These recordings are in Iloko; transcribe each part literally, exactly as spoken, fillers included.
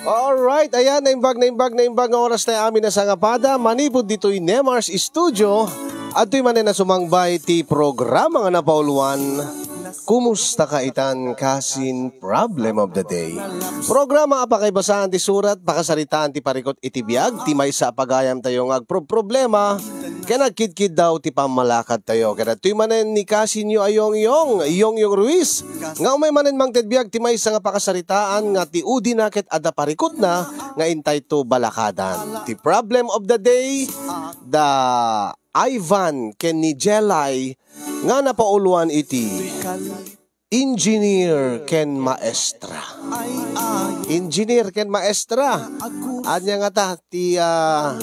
Alright, ayan, naimbag, naimbag, naimbag nga oras tayo amin a sangapada. Manipud ditoy Nemar's Studio, adtoy manen a sumangbay ti programa nga napauluan, Kumusta ka itan, kasin? Problem of the day. Programa a pakaibasaan ti surat, pakasaritaan ti parikut iti biag, ti maysa a pagayam tayo nga agproproblema, ken agkidkiddaw ti pammalakad tayo. Ken adtoy manen ni kasinyo a Yongyong, Yongyong Ruiz, nga umay manen mangted biag ti maysa nga pakasaritaan nga ti udina ket adda parikutna nga intayto balakadan. Ti problem of the day, da Ivan ken ni Jelay nga napauluan iti engineer ken maestra. Engineer ken maestra. Ania ngata ti, ah,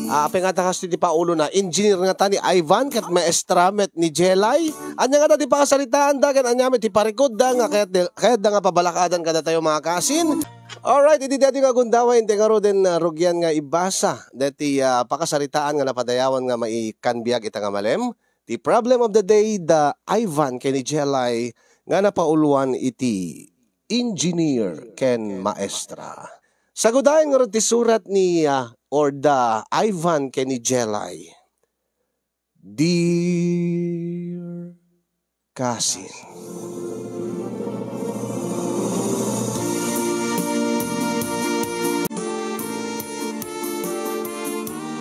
ah, apay ngata kastoy ti paulona? Engineer ngata ni Ivan ket maestra met ni Jelay. Ania ngata ti pakasaritaanda ken ania met ti parikutda nga kayat-, kayatda nga pabalakadan kadatayo, mga kasin? Alright, idi daytoy nga gundaway, intay ngaruden, ah, rugian nga ibasa daytoy, ah, pakasaritaan nga napadayawan nga maikan biag ita nga malem. The problem of the day, da Ivan ken ni Jelay nga napauluan iti engineer ken maestra. Sagudayen ngarud ti surat ni, ah, or da Ivan ken ni Jelay. Dear kasin.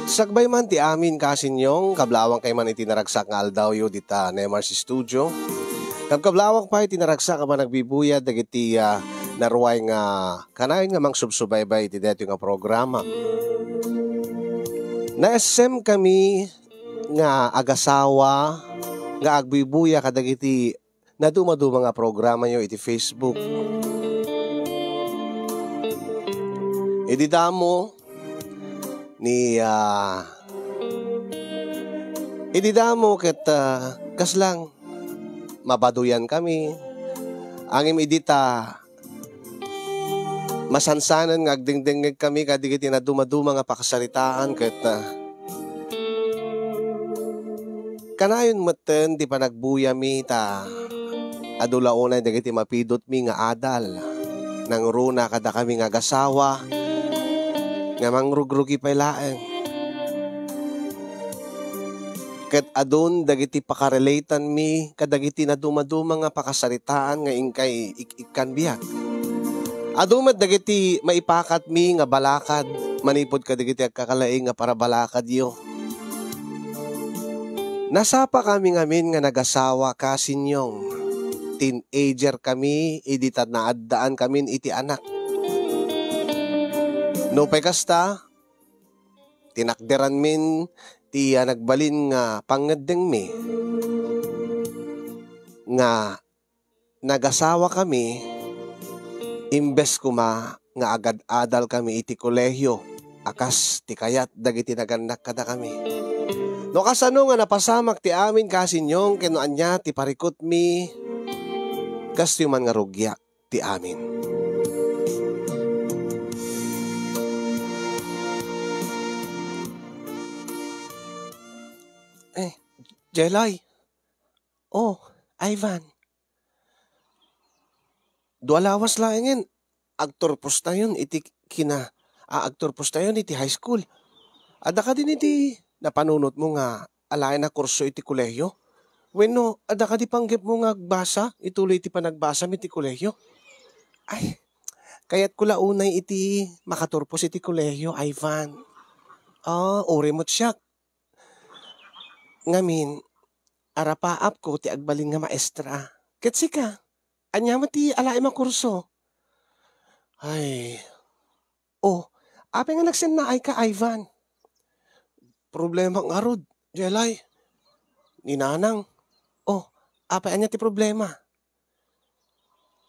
Sakbay man ti amin, kasin Yong, kablawang kay man iti naragsak nga aldawyo dita Nemar's Studio. Kabkablawang pay ti naragsak a panagbibuyat dagiti, ah, naruay nga kanayon nga mangsubsubaybay iti daytoy nga programa. Naessem kami nga agasawa nga agbubuya kadagiti nadumaduma nga programayo iti Facebook. Idi damo ni, ah, idi damo ket, ah, kasla mabaduyan kami. Ngem idi ta masansanen nga agdengdengngeg kami kadagiti nadumaduma nga pakasaritaan ket, ah, kanayon metten ti panagbuyami ta adu la unay dagiti mapidutmi nga adal. Nangruna kadakami nga agasawa nga mangrugrugi pay laeng. Ket adun dagiti pakarelatanmi kadagiti nadumaduma nga pakasaritaan nga inkay ik-ikkan biag. Adu met dagiti maipakatmi nga balakad manipud kadagiti agkakalaing nga parabalakadyo. Nasapa kami ngamin nga nagasawa, kasin Yong. Teenager kami idi ta naaddaan kamin iti anak. Nupay kasta, tinakderanmin ti, ah, nagbalin nga pangngeddengmi nga nagasawa kami, imbes koma nga agad-adal kami iti kolehio a kas ti kayat dagiti nagannak kadakami. No kasano nga napasamak ti amin, kasin Yong, ken no ania ti parikutmi, kastoy man nga rugiak ti amin. Eh, Jelay. Oh, Ivan. Dua lawas laengen, agturpostayon iti kina-, a, agturpostayon iti high school. Adda kadin iti napanunotmo nga alaen a kurso iti kolehio? Wenno, adda kadi panggepmo nga agbasa, ituloy iti panagbasam iti kolehio? Ay, kayatko la unay iti makaturpos iti kolehio, Ivan. Ah, uray met siak. Ngamin, arapaapko ti agbalin nga maestra. Ket sika, ania met ti alaem a kurso? Ay. Oh, apay nga nagsennaayka, Ivan? Problema ngarud, Jelay. Ni Nanang. Oh, apay ania ti problema?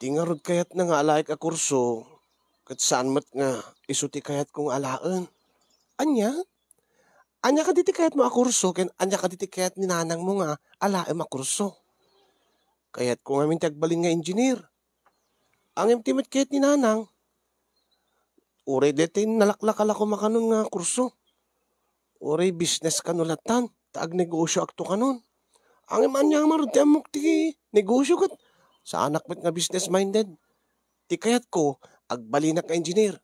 Ti ngarud kayatna nga alaek a kurso, ket saan met nga isu ti kayatko nga alaen. Ania? Ania kadi ti kayatmo a kurso, ken ania kadi ti kayat ni nanangmo nga alaem a kurso? Kayatko ngamin ti agbalin nga engineer. Ngem ti met kayat ni nanang, uray daytoy nalaklak a la koma kanon nga kurso. Uray business kano latan, ta agnegosioakto kanon. Ngem ania ngarud ti ammok ti negosio ket saanak met nga business minded. Ti kayatko, agbalinak nga engineer.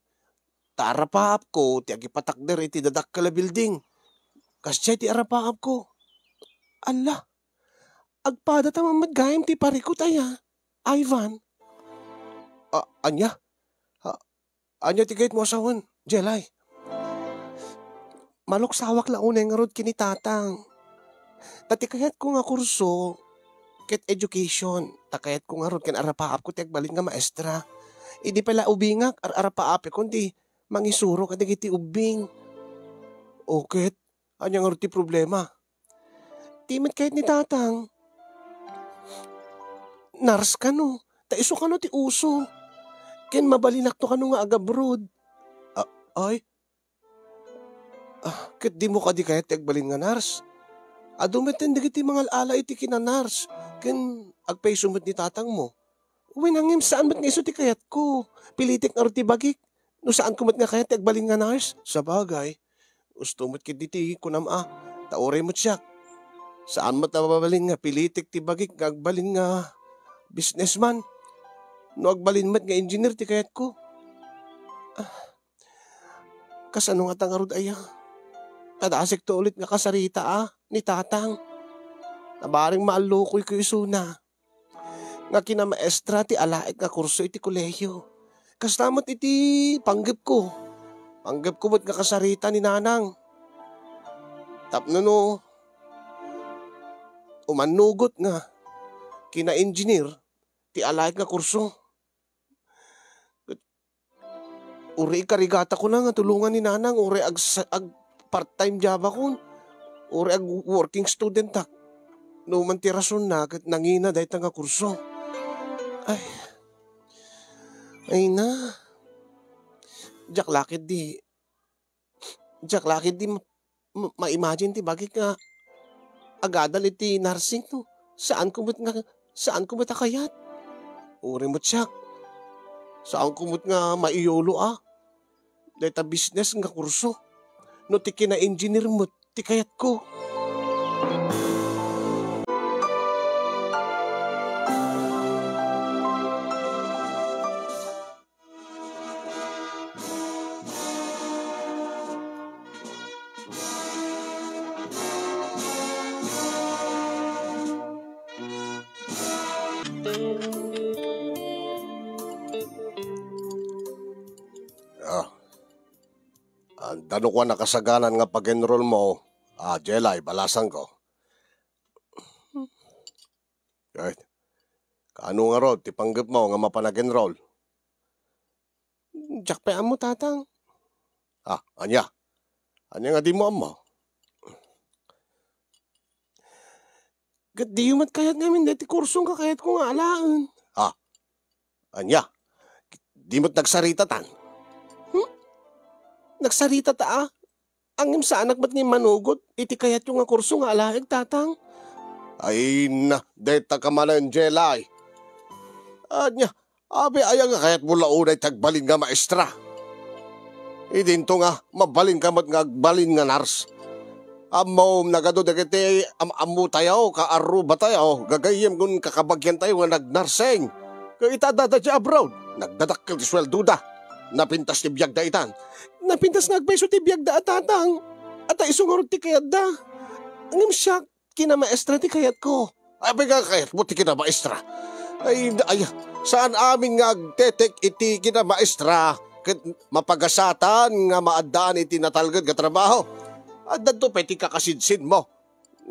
Ta arapaapko ti agipatakder iti dadakkel a building. Kasdiay ti arapaapko. Alla, agpadataman met gayam ti parikut aya, Ivan. A-, ania? A-, ania ti kayatmo a sawen, Jelay? Maluksawak la unay ngarud ken ni Tatang. Ta ti kayatko nga kurso ket education. Ta kayatko ngarud ken arapaapko ti agbalin nga maestra. Idi pay la ubingak, ar-arapaapkon ti mangisuro kadagiti ubbing. O ket, ania ngarud ti problema? Ti met kayat ni Tatang. Nurse kano, ta isu kano ti uso. Ken mabalinakto kano nga agabroad. A-, ay? A, ket dimo kadi kayat ti agbalin nga nurse? Adu metten dagiti mangal-ala iti kina-nurse, ken agpayso met ni tatangmo. Wen, ngem saan met nga isu ti kayatko. Pilitek ngarud ti bagik. No saanko met nga kayat ti agbalin nga nurse? Sabagay, usto met ketdi ti kunam a, ta uray met siak. Saan met a mabalin nga pilitek ti bagik nga agbalin nga businessman. No agbalin met nga engineer ti kayatko. A, kasano ngata ngarud aya? Kadasikto ulit nga kasarita a, ni Tatang. Nabaring maallukoyko isuna. Nga kinamaestra ti alaek nga kurso iti kolehiyo. Kasta met iti panggepko. Panggepko met nga kasarita ni Nanang. Tapno no umannugot nga kina-engineer ti alaek nga kurso. Uray ikarigatakon a nga tulongan ni Nanang, uray agsa-, ag-part-time jobakon, uray ag-working studentak. No man ti rasonna, ket nangina dayta nga kurso. Ay. Ay na. Diak la ketdi, diak la ketdi ma-, ma-, ma-imagine ti bagik nga agadal iti nursing, no? Saanko met nga, saanko met a kayat. Uray met siak. Saanko met nga maiyulo a dayta business nga kurso. No ti kina-engineer met ti kayatko. Ah. Anda no kua nakasaganan nga pag-enroll mo, ah, Jelay, balasangko. Ay, kaano ngarud ti panggepmo nga mapan ag-enroll? Diak pay ammo, Tatang. Ah, ania? Ania nga dimo ammo? Ket diyo met kayat ngamin daytoy kurso nga kayatko nga alaen. Ah, ania? Di met nagsaritatan? Hmm? Nagsaritata a? Ngem saanak met nga immanugot iti kayatyo nga kurso nga alaek, Tatang. Ay na, dayta ka manen, Jelay. Ania, apay aya nga kayatmo la unay ti agbalin nga maestra? Idinto nga, mabalinka met nga agbalin nga nurse. Ammom, nagadu dagiti am-, ammotayo, kaarrubatayo, gagayyem ken kakabagiantayo nga nagnursing. Ket ita adda idiay abroad, nagdadakkel ti sueldoda. Napintas ti biagda itan. Napintas nga agpayso ti biagda a, Tatang. Ata isu ngarud ti kayatda. Ngem siak, kinamaestra ti kayatko. Apay nga kayatmo ti kinamaestra? Ay, ay, saan amin nga agtetek iti kinamaestra ket mapagasatan nga maaddaan iti natalged nga trabaho? Addanto pay ti kakasidsidmo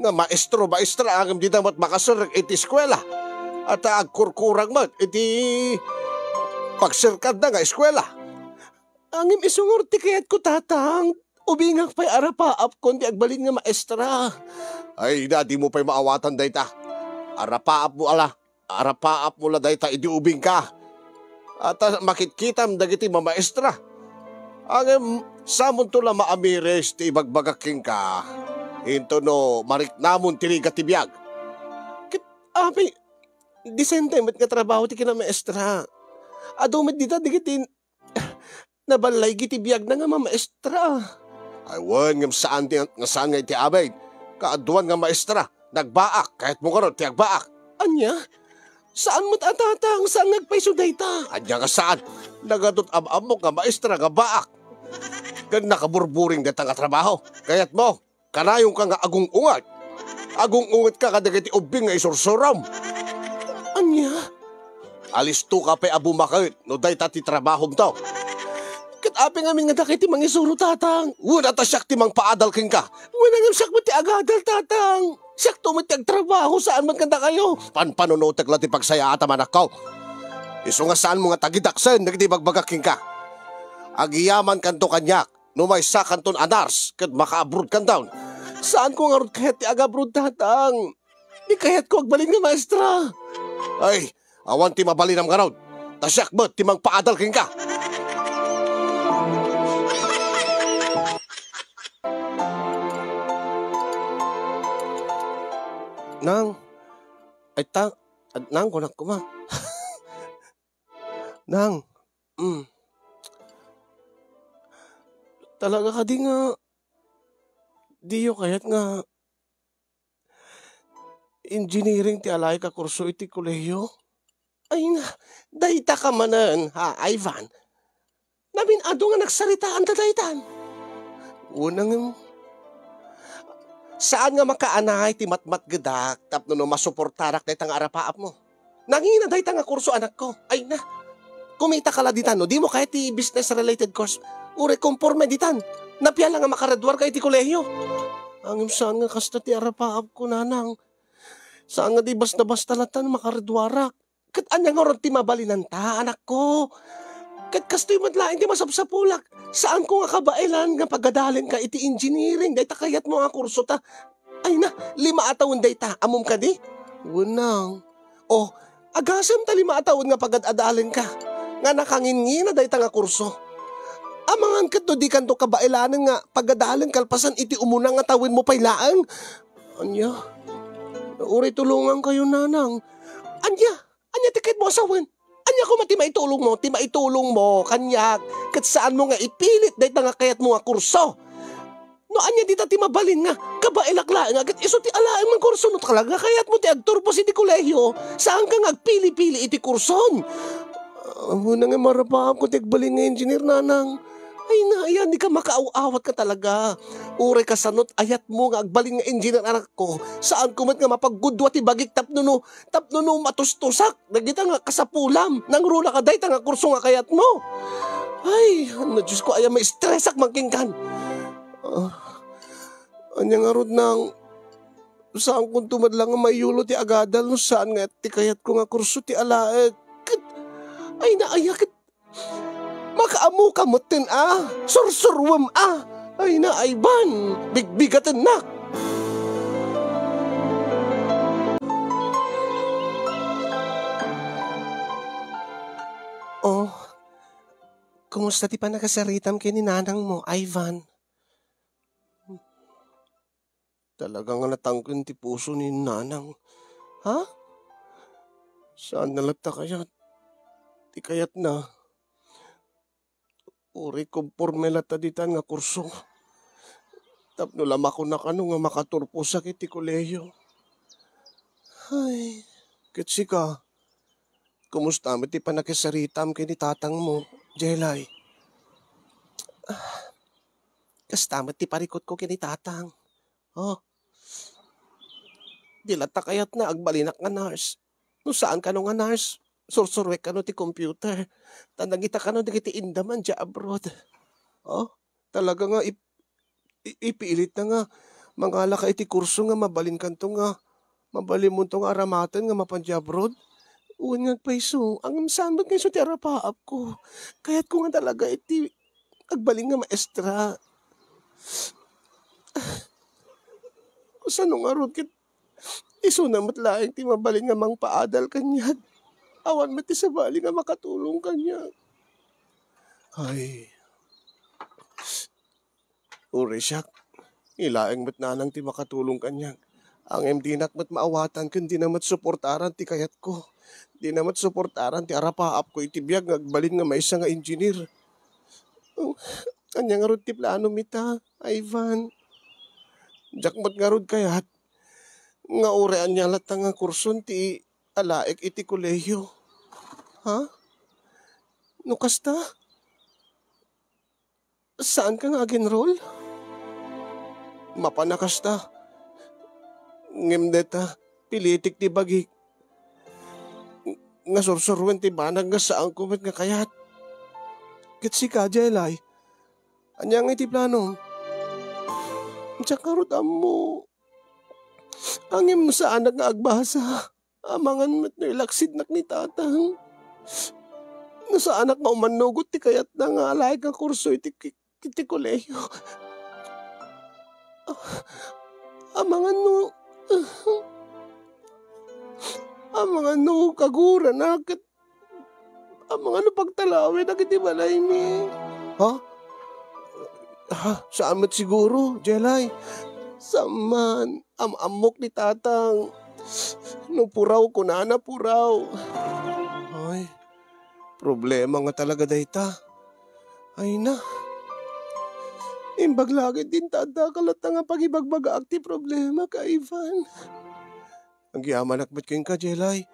nga maestro, maestra, ngem dida met makaserrek iti eskuela. Ata agkurkurang met iti pagserkadda nga eskuela. Ngem isu ngarud ti kayatko, Tatang. Ubingak pay arapaapkon ti agbalin nga maestra. Ay, na, dimo pay maawatan dayta. Arapaapmo ala, arapaapmo la dayta idi ubingka. Ata makitkitam dagiti mamaestra. Ngem, samonto la maamiris ti ibagbagak kenka. Intono mariknamon ti rigat ti biag. Ket, apay, disente met nga trabaho ti kinamaestra. Adu met dita dagiti naballaygi ti biagna nga mamaestra. Ay wen, ngem saan ti, nga saan nga iti amin. Kaaduan nga maestra, nagbaak, kayatmo ngarud ti agbaak. Ania? Saan met a, Tatang, saan nga agpayso dayta? Ania nga saan? Nagadut am-ammok nga maestra nga baak. ken nakaburburing dayta nga trabaho. Kayatmo, kanayonka nga agung-unget. Agung-ungetka kadagiti ubbing nga isursurom. Ania? Alistoka pay a bumaket no dayta ti trabahomto. Ket apay ngamin nga dagiti mangisuro, Tatang? Wen a ta siak ti mangpaadal kenka. Wen a ngem siak met ti agadal, Tatang. Siakto met ti agtrabaho, saan met kadakayo. Panpanunotek la ti pagsayaat, anakko. Isu nga saanmo nga tagidaksen dagiti ibagbagak kenka. Agiyamankanto kaniak no maysakanton a nurse ket makaabroadkanton. Saanko ngarud kayat ti agabroad, Tatang. Di kayatko agbalin nga maestra. Ay, awan ti mabalinam ngarud. Ta siak met ti mangpaadal kenka. Nang, ay ta, ad-, Nang, kunak kuma. Nang, mm. Talaga kadi nga diyo kayat nga engineering ti alaek a kurso iti kolehiyo? Ay na, dayta ka manen, ha, Ivan? Namin-adu nga nagsaritaanta daytan. Unang, saan nga makaanay ti matmatgedak tapno no masuportarak dayta nga arapaapmo. Nangina dayta nga kurso, anakko. Ay na. Kumita ka la ditan, no? Dimo kayat ti business related course. Uray konporme ditan. Napia la nga makaraduar ka iti kolehiyo. Ngem saan nga kasta ti arapaapko, nanang. Saan nga di basta-basta latan makaraduarak. Ket ania ngarud ti mabalinanta, anakko? Ket kastoy met laeng ti masapsapulak. Saanko nga kabaelan nga pagadalenka iti engineering, dayta kayatmo nga kurso ta. Ay na, lima a tawen dayta, ammom kadi? Wenno. O, agasem ta lima a tawen nga pagad-adalenka, nga nakanginngina dayta nga kurso. Amangan ket no dikanto kabaelanen nga pagadalen kalpasan iti umuna nga tawenmo pay laeng. Ania? Uray tulongankayo, nanang. Ania? Ania ti kayatmo a sawen? Ania koma ti maitulongmo? Ti maitulongmo kaniak, ket saanmo nga ipilit dayta nga kayatmo nga kurso. No ania dita ti mabalin nga kabaelak laeng nga ket isu ti alaem nga kurso, no talaga kayatmo ti agturpos iti kolehiyo, saanka nga agpili-pili iti kurson. Ammona nga marapaapko ti agbalin nga engineer, nanang. Ay na, ayan, di ka makaaw-awat ka talaga. Uray kasano't ayatmo nga agbalin nga engineer, anakko, saanko met nga mapaggudua ti bagik tapno no, tapno no matustosak dagita nga kasapulam, nangruna ka dayta nga kurso nga kayatmo. Ay, na Diyos ko, aya maistresak man kenkan. Ah, ania ngarud, nang, saankonto met la nga maiyulo ti agadal no saan nga ti kayatko nga kurso ti alaek. Ket, ay, naaya ket makaammoka metten a sursuruem a. Ay na, Ivan, bigbigatennak. Oh, kumusta ti panakasaritam ken ni nanangmo, Ivan? Talaga nga natangken ti puso ni nanang. Ha? Saan na latta kayat? Ti kayatna. Uray konporme latta ditan nga kurso. Tapno la makunakano nga makaturposak iti kolehiyo. Ay, ket sika, kumusta met ti panakisaritam ken ni tatangmo, Jelay? Ah, kasta met ti parikutko ken ni tatang. Oh, di latta kayatna agbalinak nga nurse. No saan kano nga nurse, sursuruek kano ti computer. Ta nagita kano dagiti indaman dia abroad. Oh, talaga nga ip-, i-, ipilitna nga mangalaka iti kurso nga mabalinkanto nga, mabalinmonto nga aramaten nga mapan dia abroad. Wen nga agpayso, ngem saan met nga isu ti arapaapko. Kayatko nga talaga iti agbalin nga maestra. Kasano ngarud ket isuna met laeng ti mabalin nga mangpaadal kaniak? Awan met ti sabali nga makatulong kaniak. Ay. Uray siak, ilaeng met nanang ti makatulong kaniak. Ngem dinak met maawatan ken dina met suportaran ti kayatko. Dina met suportaran ti arapaapko iti biag nga agbalin nga maysa nga engineer. Oh, ania ngarud ti planom ita, Ivan? Diak met ngarud kayat nga uray ania latta nga kurson ti alaek iti kolehiyo. Ha? No kasta, Saanka nga ag-enroll? Mapan a kasta. Ngem deta, pilitek ti bagik nga sursuruen ti banag nga saanko met nga kayat. Ket sika, Jelay, ania ngay ti planom? Diak ngarud ammo. Ngem saanak nga agbasa. Amangan met no ilaksidnak ni Tatang. No saanak nga umannugot ti kayatna nga alaek nga kurso iti ki-, iti kolehiyo. Amangan no, amangan no kaguranak ket amangan no pagtalawenak iti balaymi. Ha? Ha? Saan met siguro, Jelay? Saan man. Am-ammok ni Tatang. No puraw, kunana, puraw. Ay, problema nga talaga dayta. Ay na. Imbag la ket din ta adda ka latta nga pagibagbagaak ti problema, Kaivan. Agyamanak met kenka, Jelay.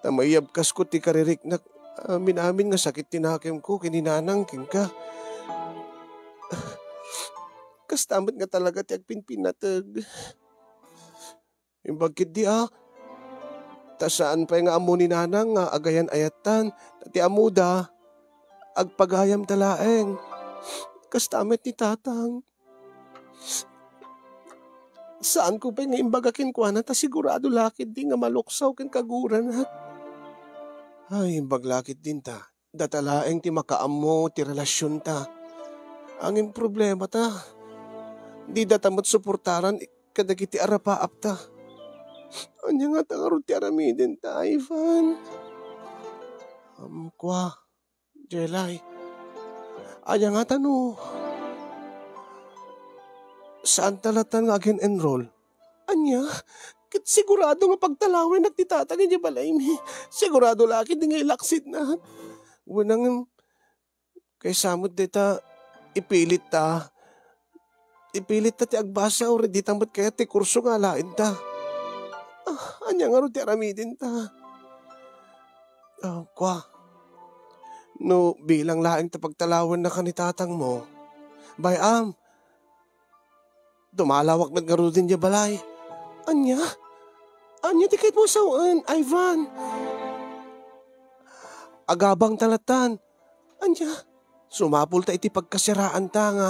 Ta maiyabkasko ti kaririknak amin-amin nga sakit ti nakemko ken ni Nanang kenka. Kasta met nga talaga ti agpinpinnateg. Imbag ketdi a, ta saan pay nga ammo ni Nanang nga agayan-ayattan, ta ti ammoda, agpagayamta laeng. Kasta met ni Tatang. Saanko pay nga imbaga kenkuana ta sigurado la ketdi nga maluksaw ken kaguranak. Ay, imbag la ketdin ta. Data laeng ti makaammo ti relasionta. Ngem problemata, di data met suportaran kadagiti arapaapta. Ania ngata ngarud ti aramidenta, Ivan? Am, kua, Jelay. Ania ngata no saanta latta nga agin-enroll? Ania? Ket sigurado nga pagtalawennak ti Tatang idiay balaymi. Sigurado la ketdi nga ilaksidnak. Wen, ngem, kaysa met dayta, ipilitta. Ipilitta ti agbasa, uray dita met kayat ti kurso nga alaenta. Ah, ania ngarud ti aramidenta? Ah, kua, no bilang laeng ta pagtalawennaka ni tatangmo, bay-am, dumalawak met ngaruden idiay balay. Ania? Ania ti kayatmo a sawen, Ivan? Agabangta lattan. Ania? Sumapulta iti pagkasiraanta nga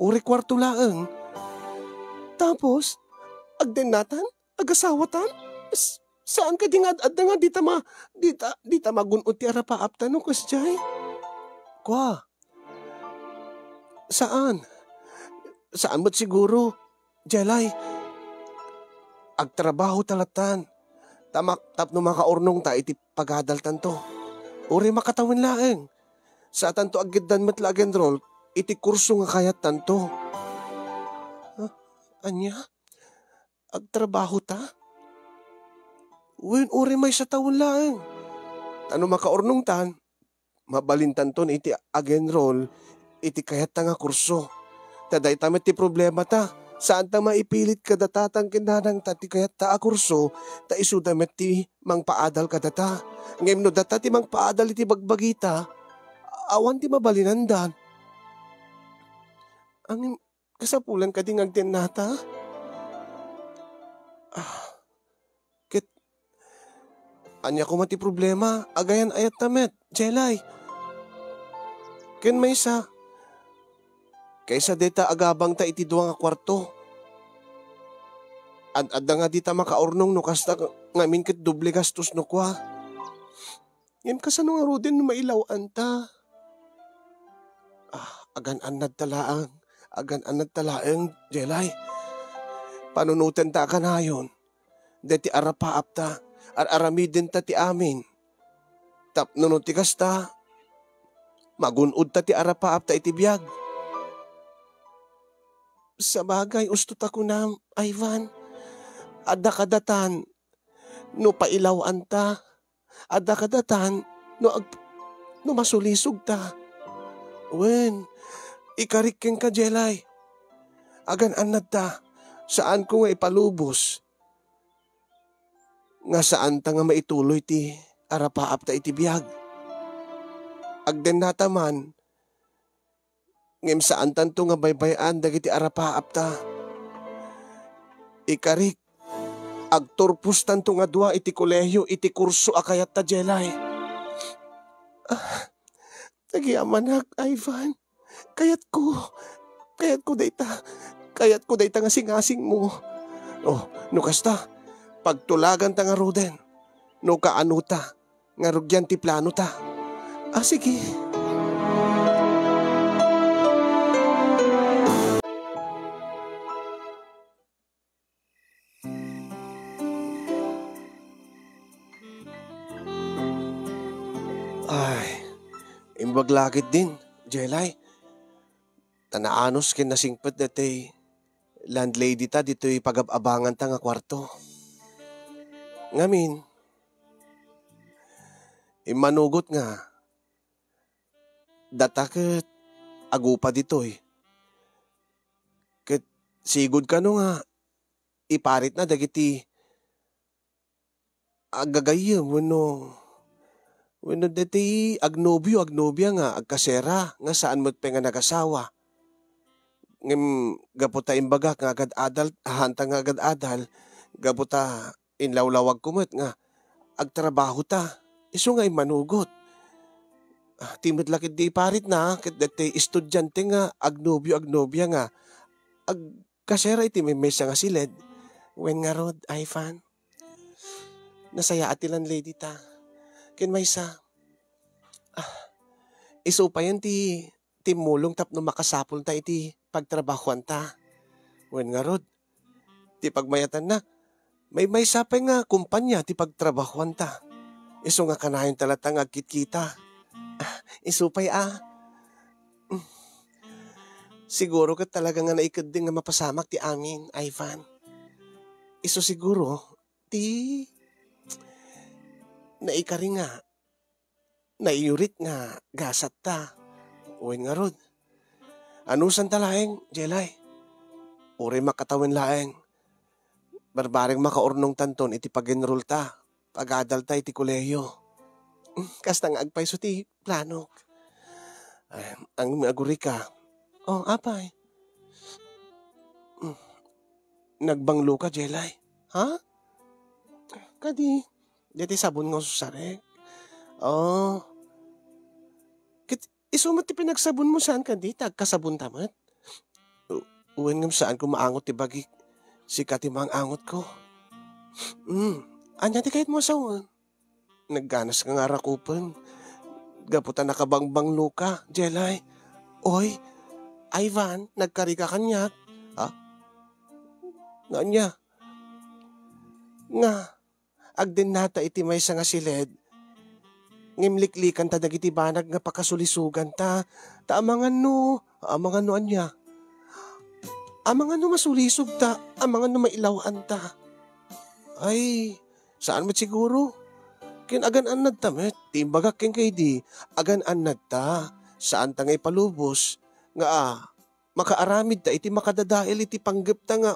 uray kuarto laeng. Tapos, agdennatan? Agasawatan? S-, saan kadi nga ad-adda nga dita ma-, dita, dita magun-od ti arapaapta no kasdiay? Kua, saan. Saan met siguro, Jelay. Agtrabahota lattan. Ta mak-, tapno makaurnongta iti pagadaltanto. Uray makatawen laeng. Saatanto aggiddan met la ag-enroll iti kurso nga kayattanto. Ah, ania? Agtrabahota? Wen, uray maysa tawen laeng. Ta no makaurnongtan, mabalintanton iti ag-enroll iti kayatta nga kurso. Ta dayta met ti problemata. Saanta maipilit kada tatang ken nanangta ti kayatta a kurso, ta isuda met ti mangpaadal kadata. Ngem no data ti mangpaadal iti bagbagita, awan ti mabalinandan. Ngem, kasapulan kadi nga agdennata? Ah, ket, ania koma ti problema? Agayan-ayatta met, Jelay. Ken maysa, kaysa dayta agabangta iti dua nga kuarto. Ad-adda nga dita makaurnong no kasta ngamin ket doble gastos no kua. Ngem kasano ngaruden no mailaw-anta? Ah, agan-annadta laeng. Agan-annadta laeng, Jelay. Panunotenta a kanayon. Daytoy arapaapta, ar-aramidenta ti amin. Tapno no ti kasta, magun-odta ti arapaapta iti biag. Sabagay, usto ta kunam, Ivan. Adda kadatan, no pailaw-anta, adda kadatan no ag-, no masulisogta. Wen, ikarik kenka, Jelay. Agan-annadta, saanko nga ipalubos nga saanta nga maituloy ti arapaapta iti biag. Agdennata man, Ngem saantanto nga baybay-an dagiti arapaapta. Ikarik, agturpostanto nga dua iti kolehio iti kurso a kayatta, Jelay. Ah, agyamanak, Ivan. Kayatko. Kayatko dayta. Kayatko dayta nga singasingmo. Oh, no kasta, pagtulaganta ngaruden. No kaanota, nga rugian ti planota. Ah, sige. Ay, imbag la ketdin, Jelay. Ta naanus ken nasingpet daytoy landlady ta ditoy pagab-abanganta nga kuarto. Ngamin, immanugot nga, data ket agupa ditoy. Ket sigud kano nga iparitna dagiti aggagayyem wenno, wenno dagiti agnobio, agnobia nga agkasera nga saan met pay nga nagasawa. Ngem gapu ta imbagak nga agad-adal, haanta nga agad-adal, gapu ta inlawlawagko met nga agtrabahota, isu nga immanugot. Ah, ti met la ketdi iparitna, ket dagiti estudiante nga agnobio, agnobia nga agkasera iti maymaysa nga siled. Wen ngarud, Ivan, nasayaat ti landlady ta. Ken maysa, ah, isu payen ti timmulong tapno makasapulta iti pagtrabahoanta. Wen ngarud, ti pagmayatanna, maymaysa pay nga kompania ti pagtrabahoanta. Isu nga kanayonta latta nga agkitkita. Ah, isu pay a. Mm. Siguro ket talaga nga naikeddeng nga mapasamak ti amin, Ivan. Isu siguro ti naikari nga naiyurit nga gasatta. Wen ngarud, anusanta laeng, Jelay? Uray makatawen laeng. Barbareng makaurnongtanton iti pag-enrollta, pag-adalta iti kolehiyo. Mm, kasta nga agpayso ti planok. Ay, ang agurika. Oh, apay. Mm. Nagbanglo ka, Jelay? Ha? Kadi, deti sabon nga ususarek. Oh. Ket isu met ti pinagsabon mo, saan kadi? Ta agkasabon ta met. U-, wen ngem saan ko maangot ti bagik. Sika ti maang-angot ko. Hmm. Ania ti kayat mo a sawen? Nagganas ka nga arakupen. Gapu ta nakabangbanglo ka, Jelay. Oy, Ivan, nagkari ka kaniak. Ha? Nga ania? Nga, agdennata iti maysa nga siled, ngem liklikanta dagiti banag nga pakasulisoganta. Ta amangan no, amangan no ania? Amangan no masulisogta, amangan no mailawanta. Ay, saan met siguro? Ken agan-annadta met, ti imbagak kenka idi, agan-annadta. Saanta nga ipalubos, nga, ah, makaaramidta iti makadadael iti panggepta nga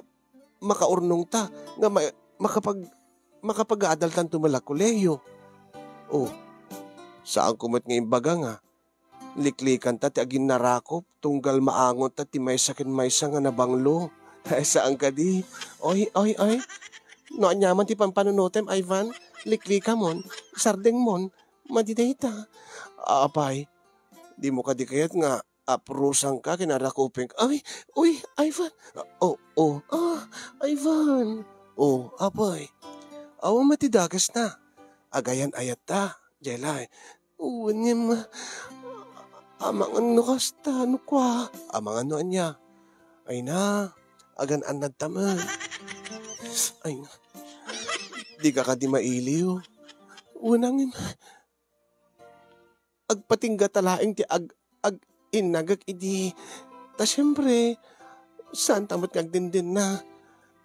makaurnongta, nga ma-, makapag-, makapag-aadaltanto met la kolehiyo. Oh, saanko met nga imbaga nga liklikanta ti aginnarakop tunggal maangotta ti maysa ken maysa nga nabanglo. Ay, saan kadi? Oy, oy, oy. No aniaman ti pampanunotem, Ivan, liklikamon, sardengmon, madi dayta. Apay, dimo kadi kayat nga aprusangka ken arakupenka? Ay, uy, Ivan. Oh, oh. Ah, Ivan. Oh, apay. Awan met ti dakesna. Agayan-ayatta, Jelay. Wen ngem, amangan no kasta, no kua. Amangan no ania. Ay na, agan-annadta met. Ay na. Dika kadi mailiw. Wen ngem, agpatinggata laeng ti ag-, ag-innagek idi. Ta siempre, saanta met nga agdendenna.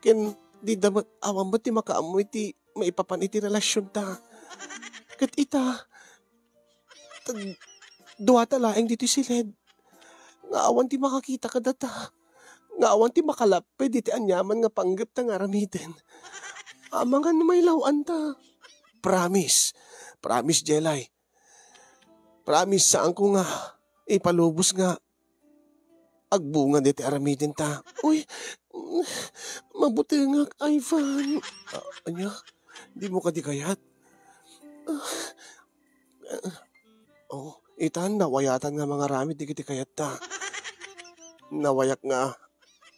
Ken dida met awan met ti makaammo iti maipapan iti relasionta. Ket ita, tag-, duata laeng ditoy siled. Nga awan ti makakita kadata. Nga awan ti makalapped iti aniaman nga panggepta nga aramiden. Amangan no mailaw-anta. Promise. Promise, Jelay. Promise, saanko nga ipalubos nga agbunga dayta aramidenta. Uy, mabutengak, Ivan. Ah, ania? Dimo kadi kayat? Ah, ah, oh, itan, nawayatan nga mangaramid dagiti kayatta. Nawayak nga,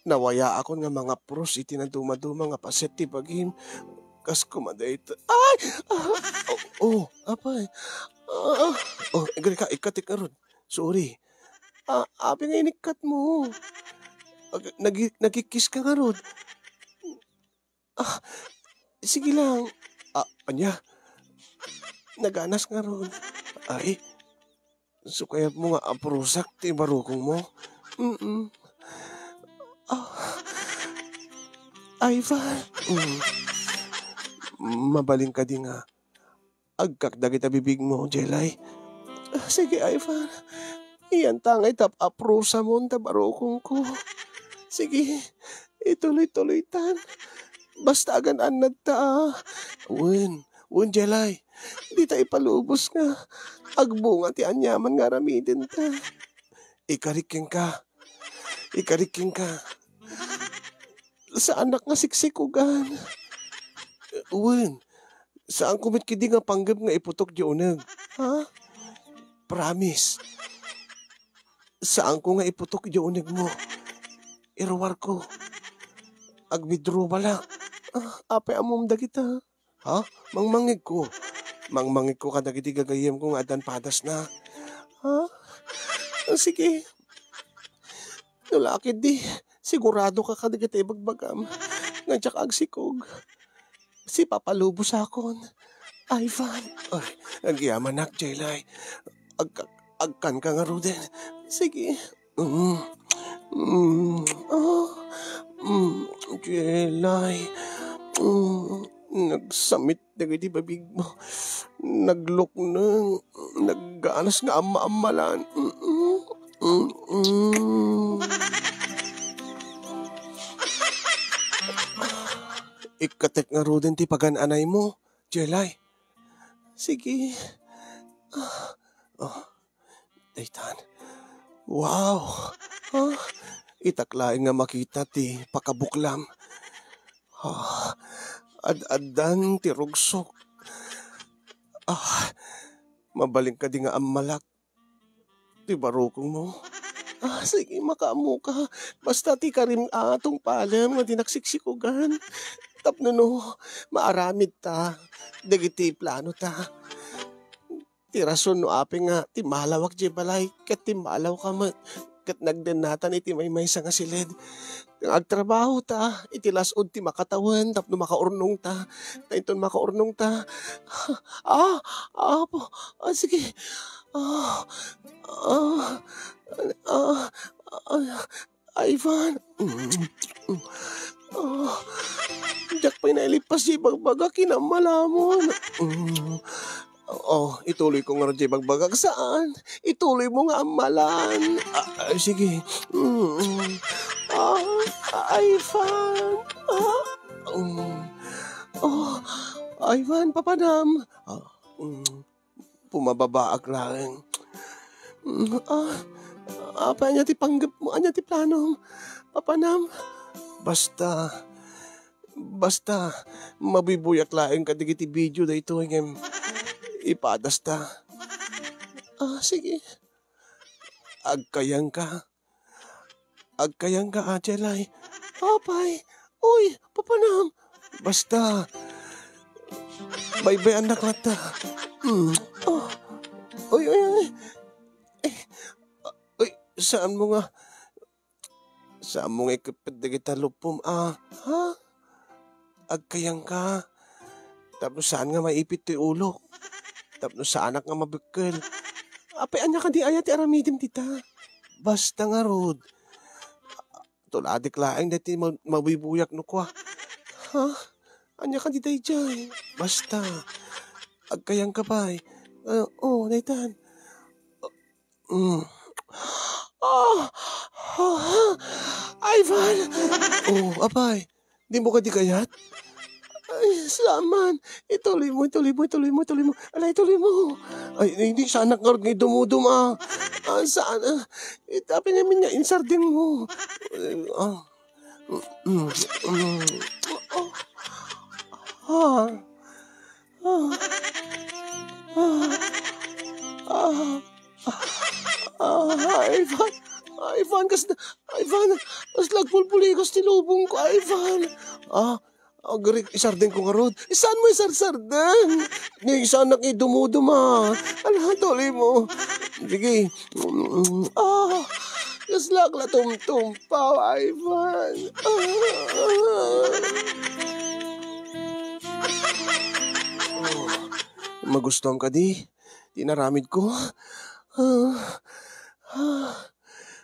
nawayaakon nga mangapros iti nadumaduma nga paset ti bagim. Kas kumadayta. Ay! Ah! Oh, oh, apay. Ah, oh, igrika, ikkatek ngarud. Sorry. Ah, apay nga inikkat mo? Ag-, nagi-, nagkikis ka ngarud. Ah, sige lang. Ah, ania? Naganas ngarud. Ay, so kayat mo nga aprosak ti barukong mo? Mm-mm. Ah, Ivan. Mm. Mabalin kadi nga agkak dagita bibigmo, Jelay. Ah, sige, Ivan. Iyan ta nga itap-, aprosamon ta barukongko. Sige, ituloy-tuloy tan. Basta agan-annad ta, ah. Wen, wen, Jelay. Dita ipalubos nga agbunga ti aniaman nga aramiden ta. Ikarik kenka. Ikarik kenka. Saanak nga siksikugan. Wen, saanko met kadi nga panggep nga iputok di uneg. Ha? Promise. Saanko nga iputok di unegmo. Iruarko. Agwithdraw balak. Ah, apay ammom dagita? Ha? Mangmangegko. Mangmangegko kadagiti gagayyemko nga addan padasna. Ha? Ah, sige. No la ketdi, sigurado ka kadagiti ibagbagam nga diak agsikog. Sipapalubosakon. Ivan. Ay, agyamanak, Jelay. Ag-, agkanka ngaruden. Sige. Mm. Mm. Ah. Mm. Jelay. Mm. Nagsamit dagiti bibigmo. Naglukneng. Nagganas nga amma-ammalan. Mm. Mm-mm. Ikkatek ngaruden ti pagan-anaymo, Jelay. Sige. Ah, ah, daytan. Wow! Ah, itak laeng nga makita ti pakabuklam. Ah, ad-addan ti rugsok. Ah, mabalin kadi nga ammalak ti barukongmo? Ah, sige, makaammoka. Basta ti karim a tungpalem nga di naksiksikugan. Tapno no, maaramid ta dagiti plano ta. Ti rason no apay nga timmalawak diay balay ket timmalawka met ket nagdennatan iti maymaysa nga siled. Nga agtrabaho ta iti las-ud ti makatawen tapno makaurnong ta. Ta inton makaurnong ta, ah, ah, apo, ah, sige. Ah, ah, ah, ah, Ivan. Ah, diak pay nailipas diay bagbagak, kinammalamon. Oh, ituloy ko ngarud diay bagbagak. Saan? Ituloy mo nga ammalan. Ah, ah, sige. Mm. Ah, Ivan. Ah, mm. Oh, Ivan, papanam. Ah, mm. Pumababaak laeng. Mm, ah, apay, ania ti panggepmo? Ania ti planom? Papanam? Basta, basta, mabuy-buyak laeng kadagiti video daytoy ngem ipadasta. Ah, sige. Agkayangka. Agkayangka, Jelay. Apay. Uy, papanam. Basta, baybay-annak latta. Mm. Oh. Uy, uy, uy. Eh, ah, uy, saan mo nga, saan mo nga ikeppet dagita luppom, ah? Ha? Agkayangka. Tapno saan nga maipit ti ulok. Tapno saanak nga mabekkel. Apay, ania kadi aya ti aramidem dita? Basta ngarud. Tuladik laeng daytoy ma-, mabuybuyak no kua. Ha? Ania kadi daydiay? Basta. Agkayangka pay. Ah, oh, daytan. Mm. Ah! Ah! Ivan! Oh, apay. Dimo kadi kayat? Ay, saan man. Ituloy mo, ituloy mo, ituloy mo, ituloy mo. Ala, ituloy mo. Ay, ay, hindi, saanak ngarud nga idumudum, ah. Ah, saan? Ah, ita, pinanmin nga insardengmo. Eh, ah. Mm, mm, mm. Ah. Ah. Ah. Ah. Ah, Ivan. Ah, Ivan, kas-, Ivan, kasla agpulpulikos ti lubongko, Ivan. Ah, agrik, isardengko ngarud. Saanmo isarsardeng? Ni, saanak nga idumuduma. Ala, tulimo. Sige. Ah, kasla agla tumtumpaw, Ivan. Ah. Oh, magustuhan kadi ti inaramidko? Ah, ah.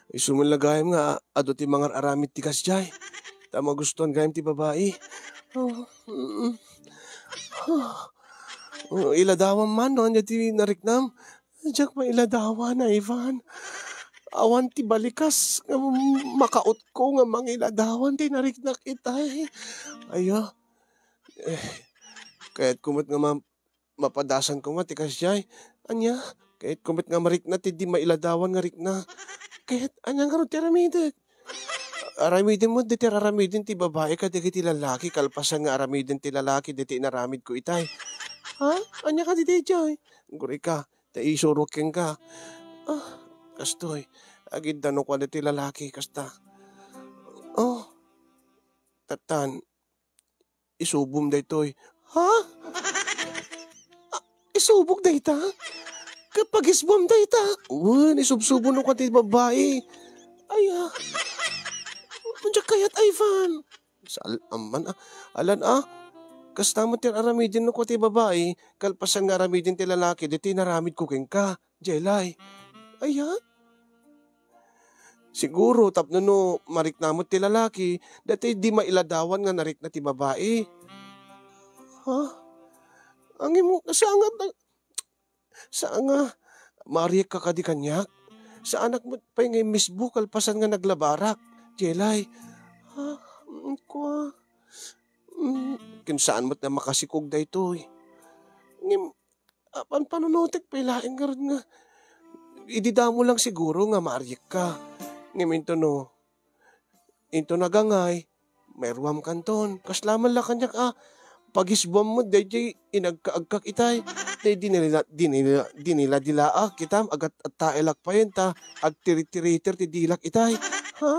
Isu man la gayam nga adu ti mangar-aramid ti kasdiay. Ta magustuhan gayam ti babai. Oh, mm. Oh, iladawan man no ania ti nariknam. Diak mailadawan, Ivan. Awan ti balikas nga makautko nga mangiladawan ti nariknak itay. Aya. Eh, kayatko met nga ma-, mapadasanko met ti kasdiay. Ania? Kayatko met nga marikna ti di mailadawan nga rikna. Ket ania ngarud ti aramidek? Aramiden mo daytoy aramiden ti babai kadagiti lalaki kalpasan nga aramiden ti lalaki daytoy inaramidko itay. Ha? Ania kadi daytoy? Gurika, ta isurok kenka. Ah, kastoy. Agidda no kuan daytoy lalaki, kasta. Oh, tattan, isubom daytoy. Ha? Ah, isubok dayta? Ket pagisbom dayta? Wen, isubsubo no kuan ti babai. Ay, ah. Ania kayat, Ivan? Saan man, ah. Alan, ah. Kasta met ti aramiden no kuan ti babai, kalpasan nga aramiden ti lalaki, daytoy inaramidko kenka. Jelay. Aya? Siguro, tapno no marikna met ti lalaki, daytoy di mailadawan nga narikna ti babai. Ha? Angin mo, saan nga, saan nga, maariekka kadi kaniak? Saanak met pay nga immisbo kalpasan nga naglabarak, Jelay. Ha? Mm, kua. Mm, ken saan met nga makasikog daytoy. Ngem, apan panunotek pay laeng ngarud nga idi damo lang siguro nga maariekka. Ngem into no, into nagangay, mairuam kanton. Kasla man la kaniak a pagisbuam met daydiay inagkaagkak itay. Tay dinila-, dinila-, diniladilaak, kitam, agat-attaelak payen ta agtiritiriter ti dilak itay. Ha?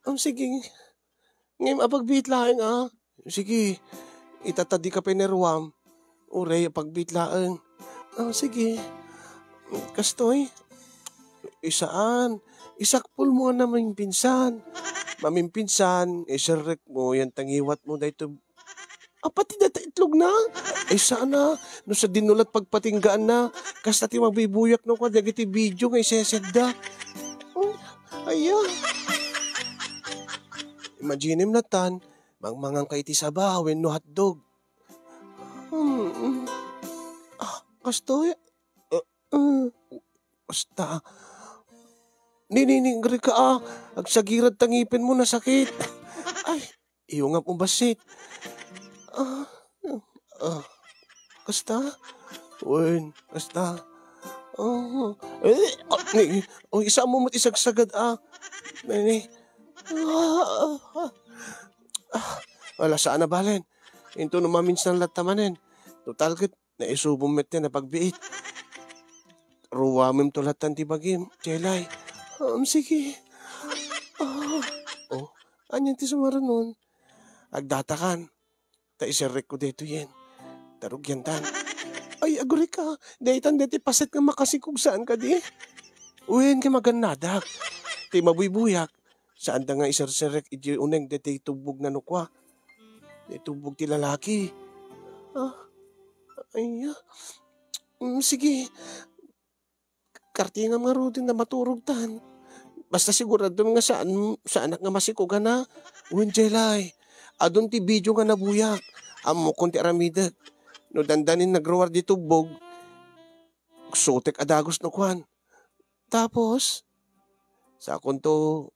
Am, sige. Ngem apagbiit laeng, a. Sige, ita ta dika pay nairuam. Uray apagbiit laeng. A, sige. Kastoy? Isaan. Isakpol mo nga mamimpinsan. Mamimpinsan, iserrek mo, yan tangiwat mo, daytoy. Apati dayta itlog na? Ay, sana. No sa dinulat pagpatinggaan na, kasta ti mabibuyak no kwa dagiti video nga isesedda. Oh, aya. Imaginem natan, mangmangan ka iti saba wenno hotdog. Hmm. Ah, kastoy? Uh, uh, basta. Nininingri ka, ah. Agsagirad ta ngipin mo, nasakit. Ay, iyungap mo bassit. Ah, ah, kasta? Wen, kasta? Oh, eh, ah, ni, oh, isa mo mo't isagsagad, ah. Nini. Ah, ah, ah. Ah, wala, saan a balen. Into no maminsan latta manen. Total ket, naisubom met ti napagbiit. Ruamem to lattan ti bagim, Jelay. Um, sige. Ah, oh, anian ti sumarunon? Agdatakan. Ta iserrekko daytoyen. Ta rugiantan. Ay, agurika. Daytan daytoy paset nga makasikog saan kadi? Wen, nga magannadak. Ti mabuy-buyak. Saanda nga iserserrek idiay uneg daytoy tubbog na nukua. Daytoy tubbog ti lalaki. Ah, ay, ah. Mm, sige. Kartingam ngaruden a maturogtan. Basta siguradom nga saan, saanak nga masikog a na. Wen, Jelay, adun ti video nga nabuyak. Ammokon ti aramidek. No dandanin nagruar di tubbog, sutek a dagus no kuan. Tapos, sakonto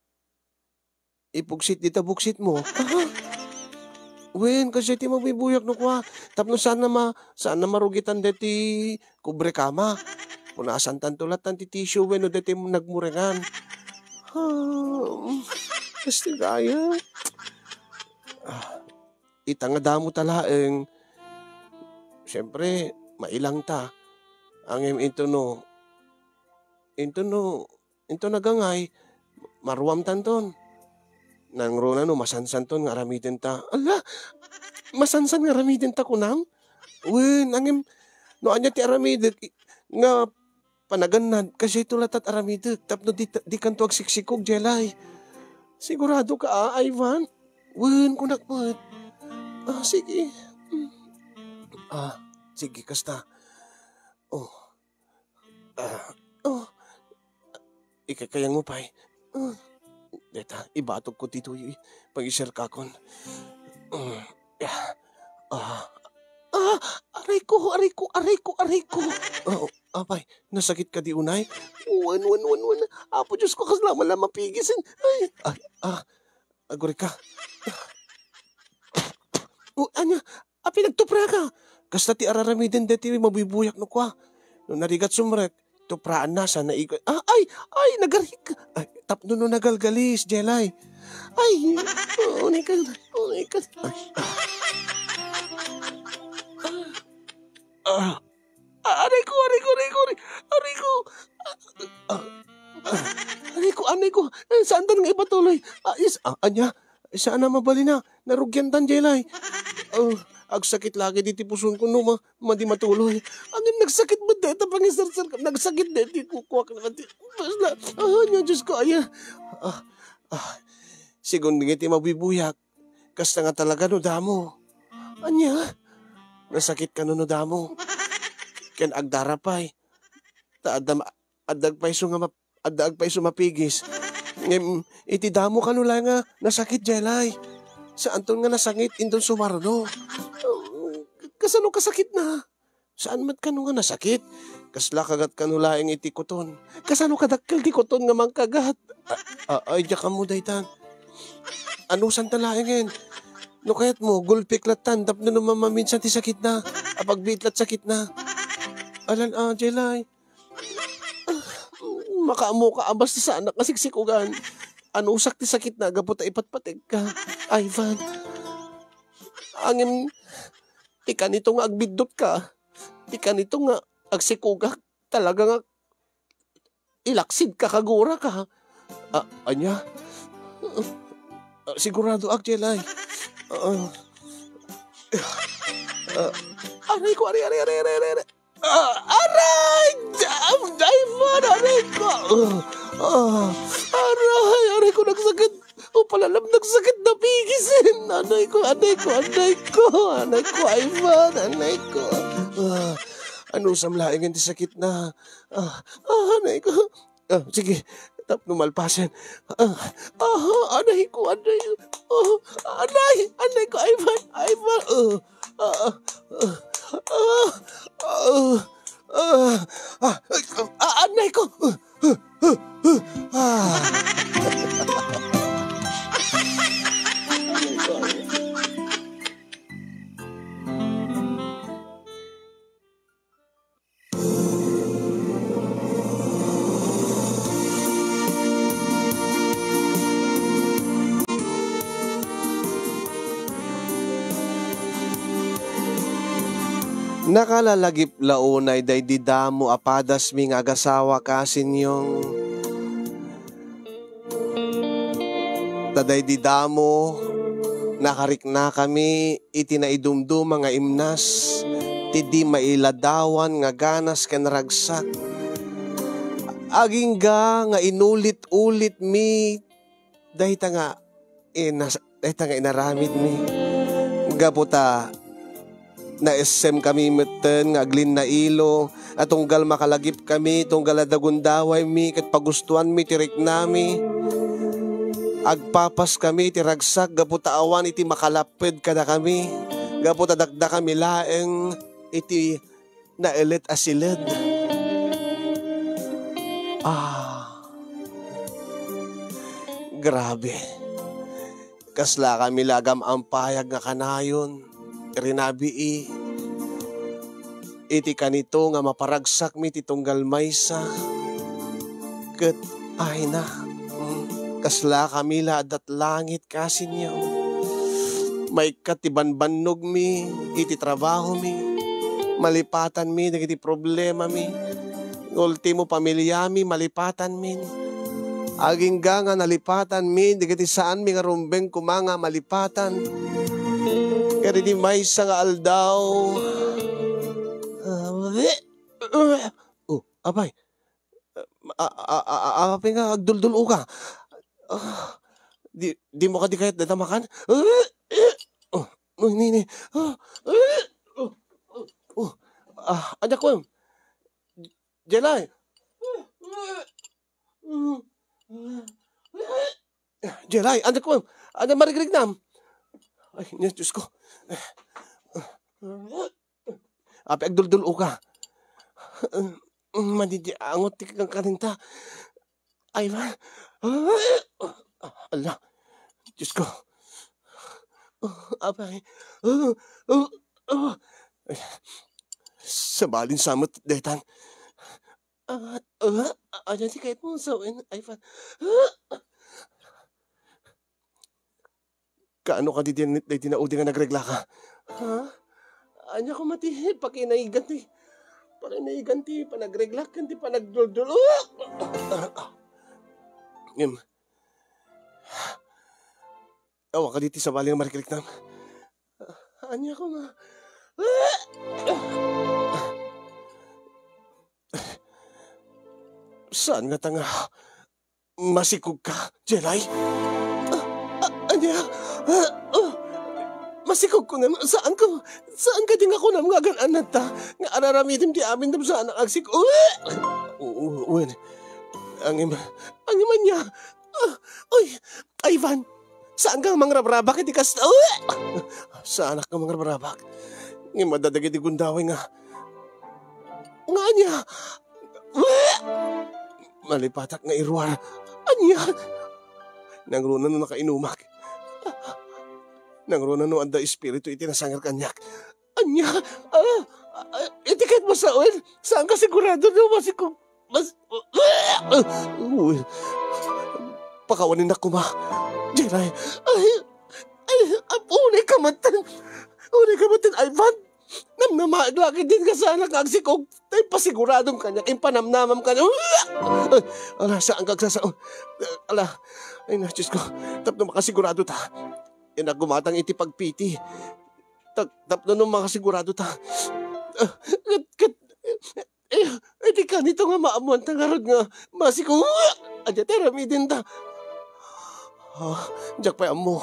ipugsit dita buksit mo. Aha. Wen, kasdiay ti mabuybuyakno kua. Tapno saanna ma-, saanna marugitan deti kubrekama. Punasantanto lattan ti tissue wenno deti nagmurengan. Hmm, kasdi gayam. Ah, ita nga damo ta laeng. Siyempre, mailangta. Ngem intono, intono, into nagangay, maruamtanton. Nangruna no masansanton nga aramidenta. Ala, masansan nga aramidenta kunam? Wen, ngem, no ania ti aramidek, i-, nga panagannad, kasdiay to latta ti aramidek, tapno di, di kanto agsiksikog, Jelay. Sigurado ka, a, Ivan? Wen, kunak met. Ah, sige. Mm. Ah, sige, kasta. Oh. Ah, oh. Ikakayangmo pay. Ah. Deta, ibatog ko ditoy, eh. Pangisirkakon. Ah. Ah. Ah, aray ko, aray ko, aray ko, aray ko. Oh, apay, nasakit ka di unay? Wen, wen, wen, wen. Apo Diyos ko, kasla man lang mapigisen. Ay, ah, ah. Agurika. Oh, ania? Apay nagtupraka? Kasta ti araramiden deti mabuybuyakno kua. No narigat sumrek, tupraanna sa naigo-, ah, ay, ay, nagarik. Ay, tapno no nagalgalis, Jelay. Ay, oh, unay ka, unay ka. Ay, ah. Ah. Ah, aray ko, aray ko, aray ko, aray, aray ko. Ah, ah, ah, aray ko, aray ko. Eh, saantan nga ipatuloy? Ah, is, ah, ania? Saanna mabalina. Narugiantan, Jelay. Oh, agsakit lagi diti puson ko no ma-, madi matuloy. Ngem nagsakit met deta pangiserserkam. Nagsakit deti kukuak na ti. Basta, ah, ania, Diyos ko, aya. Ah, ah. Sigun nga iti mabubuyak. Kasta nga talaga no damo. Ania? Nasakit kano no damo? Ken agdarapay. Ta adda ma-, adda agpayso nga map-, adda agpayso mapigis. Ngem, iti damo kano laeng nga nasakit, Jelay. Saanton nga nasangit, inton sumarno. Kasano kasakitna? Saan met kano nga nasakit? Kasla kagat kano laeng iti kuton. Kasano kadakkel ti kuton nga mangkagat? A-, a-, ay, diak ammo daytan. Anusanta laengen? No kayatmo, gulpik lattan tapno no mamaminsan ti sakitna. Apagbiit lat sakitna. Alan, ah, Jelay. Makaammoka a basta saanak nga siksikogan. Anusak ti sakitna gapu ta ipatpategka. Ivan. Ngem, ti kanito nga agbiddutka. Ti kanito nga agsikogak. Talaga nga ilaksidka, kaguraka. Ah, ania? Ah, siguradoak, Jelay. Ah. Ah. Aray ko, aray, aray. Ah, aray! Ay, ay, man, aray ko! Ah, ah, aray, aray ko, nagsakit! O, palalam, nagsakit, napigisen! Anay ko, anay ko, anay ko! Anay ko, Ivan, anay ko! Ah, anusam laeng ti sakitna? Ah, ah, anay ko! Ah, sige, tapno malpasen. Ah, ah, anay ko, anay. Ah, anay, anay ko, Ivan, Ivan. Ah, ah, ah, ah, ah, ah, ah, anay ko. Ah, ah, ah, ah. Nakalalagip la unay daydi damo a padasmi nga agasawa, Kasinyong. Ta daydi damo, nakariknakami iti naidumduma nga imnas ti di mailadawan nga ganas ken ragsak. Agingga nga inulit-ulitmi dayta nga inas-, dayta nga inaramidmi. Gapu ta naissemkami metten nga aglinnailo, a tunggal makalagipkami, tunggal adda gundawaymi ket pagustoanmi ti riknami. Agpapaskami ti ragsak gapu ta awan iti makalapped kadakami, gapu ta dakdakami laeng iti naelet a siled. Ah, grabe. Kaslakami la agam-ampayag nga kanayon, rinabii, iti kanito nga maparagsakmi ti tunggal maysa, ket, ay na, mm, kaslakami la adda langit kasinyo. Maikkat ti banbannogmi iti trabahomi, malipatanmi dagiti problemami, nga ultimo pamiliami malipatanmin. Agingga nga nalipatanmi dagiti saanmi nga rumbeng koma nga malipatan. Kadagiti maysa nga aldaw, ah, oh, apay, a-, a-, a-, a-, apay nga agduldul-oka? Ah, di, dimo kadi kayat dadamakan? Oh, ni, ni. Ah, oh, ah, anak ko. Jelay. Jelay, anak ko. Ano marigriknam? Ay, Diyos ko. Apay agduldul-oka? Madi ti angot ti kangkaninta. Ay, ma. Ala, Diyos ko. Apay. Sabalin sa met detan. Ah, ah, ania ti kayatmo sawen, Ivan? Kaano kadi ti, daydi naudi nga nagreglaka? Ha? Ania koma ti pakinayigan ti, pakinayigan ti panagreglak ken ti panagduldul-, ah! Ngem, awan kadi ti sabali nga marikriknam? Ania koma? Saan ngata nga masikogka, Jelay? Ah, ah, ania? Ah, ah, masikogko ngem, saan ko, saan kadi nga kunam nga agan-annadta, nga ar-aramidem ti amin tapno saanak agsikog? Ah! U-, u-, wen, angem, angem ania? Ah, uy, Ivan, saan ka mangrabrabak iti kasta? Ah! Saanak nga mangrabrabak. Ngem adda dagiti gundaway nga, nga ania? Malipatak nga iruar. Ania? Nangruna no nakainumak. Nangruna no adda espiritu iti nasanger kaniak. Ania? Ah, ah, iti ket masawen, saan ka sigurado no masikog-, mas-, Uy, pakawaninnak koma. Jelay, ay, ay, ap-, unay ka met. Unay ka met, Ivan. Namnamaek la ketdin nga saanak nga agsikog. Tay pasiguradom kaniak, impanamnamam kaniak. Ala, saan ka agsasao? Ala, ay na, Diyos ko. Tapno makasigurado ta. Innak gumatang iti pagpiti. Tap-, tapno no makasigurado ta. Ah, ket, ket, eh, iti kanito nga maammuanta ngarud nga masikog. Ania ti aramidenta? Ah, diak pay ammo.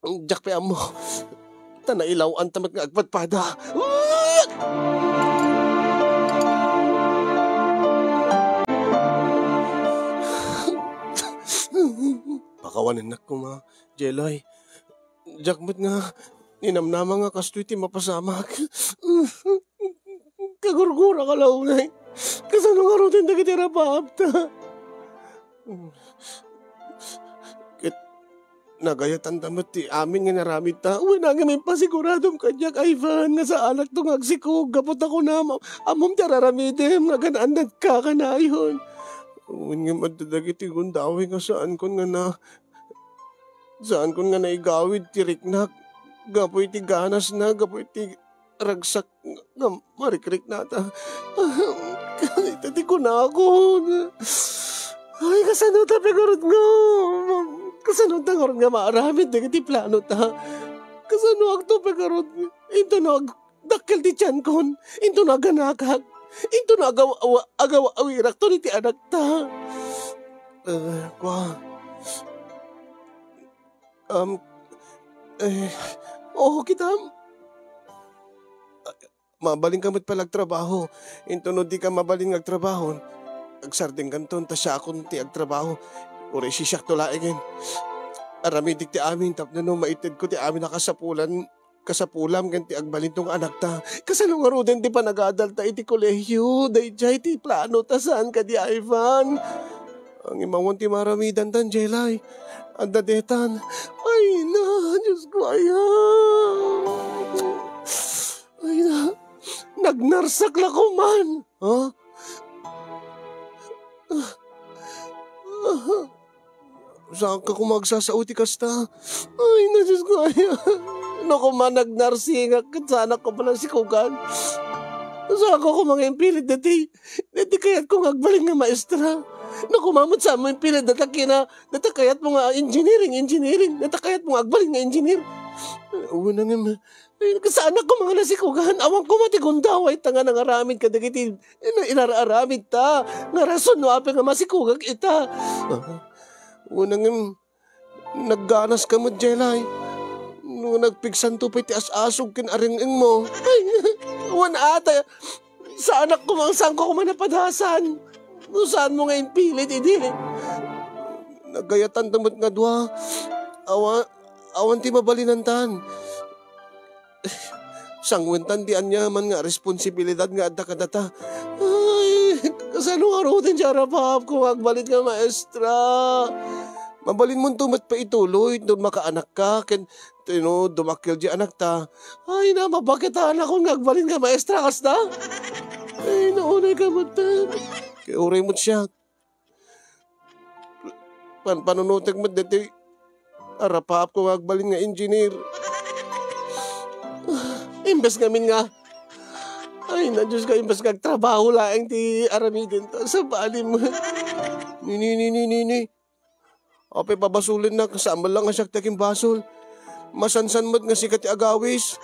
Diak pay ammo. Ta nailaw-anta met nga agpadpada. Pakawanennak koma, Jelay. Diak met nga ninamnama nga kastoy ti mapasamak. Kagurgurak a laeng. Kasano ngaruden dagiti rabaabta? Ket nagayatanta met ti amin nga inaramidta. Wen, ngem impasiguratom kaniak, Ivan, nga saanakto nga agsikog gapu ta kunam, ammom ti ar-aramidem nga agan-annadka kanayon. Wen, ngem adda dagiti gundaway nga saankon nga na-, saankon nga naigawid ti riknak gapu iti ganasna, gapu iti ragsak nga marikriknata. Ita ti kunakon. Ay, kasano ta pay ngarud nga, kasano ta ngarud nga maaramid dagiti planota? Kasanoakto pay ngarud? Inton no ag-, dakkel ti tiankon, inton no aganakak, inton no agaw-, awa-, agaw-awirakton iti anakta. Eh, kua. Um, eh, oo, kitam. Mabalinka met pay la agtrabaho. Inton no dika mabalin nga agtrabaho, agsardengkanton ta siakon ti agtrabaho. Uray sisiakto laengen. Aramidik ti amin tapno no maitedko ti amin a kasapulan, kasapulam ken ti agbalinto nga anakta. Kasano ngaruden ti panagadalta iti kolehio? Daydiay ti plano ta saan kadi, Ivan? Ngem awan ti maaramidantan, Jelay. Adda detan. Ay na, Diyos ko, aya. Ay na, nagnarsak la koman. Ha? Saanka koma agsasao iti kasta? Ay, na, Diyos ko, ay. No koma nagnarsingak, ket saanak koma nasikugan. Saanka koma nga impilit dati, dati kayatko nga agbalin nga maestra. No koma met saanmo impilit data kina, data kayatmo nga engineering, engineering, data kayatmo nga agbalin nga engineer. Una nga, ay, saanak koma nga nasikugan. Awan koma ti gundaway ta nga nangaramid kadagiti ina-, inar-aramid ta. Nga rason no apay nga masikugak ita. Ah, una ngem, nagganaska met, Jelay. No nagpigsanto pay ti as-asog ken areng-engmo. Ay, awan ata. Saanak koma, saanko koma napadasan. No saanmo nga impilit idi. Nagayatan ta met nga dua. Awan, awan ti mabalinantan. Sangwentan ti aniaman nga responsibilidad nga adda kadata. Ay, kasano ngaruden ti arapaapko nga agbalin nga maestra? Mabalinmonto met pay ituloy no makaanakka, ken no dumakkel ti anakta. Ay, na, mabakitanakon nga agbalin nga maestra kasta? Ay, naunay ka met. Kay uray met siak. Panpanunotek met daytoy arapaapko nga agbalin nga engineer. Imbes ngamin nga, ay na, Diyos ko, imbes nga agtrabaho laeng ti aramiden ta, sabali met. Ni, ni, ni, ni, ni, ni. Apay pabasolennak, saan man lang nga siak ti agimbasol. Masansan met nga sika ti agawis.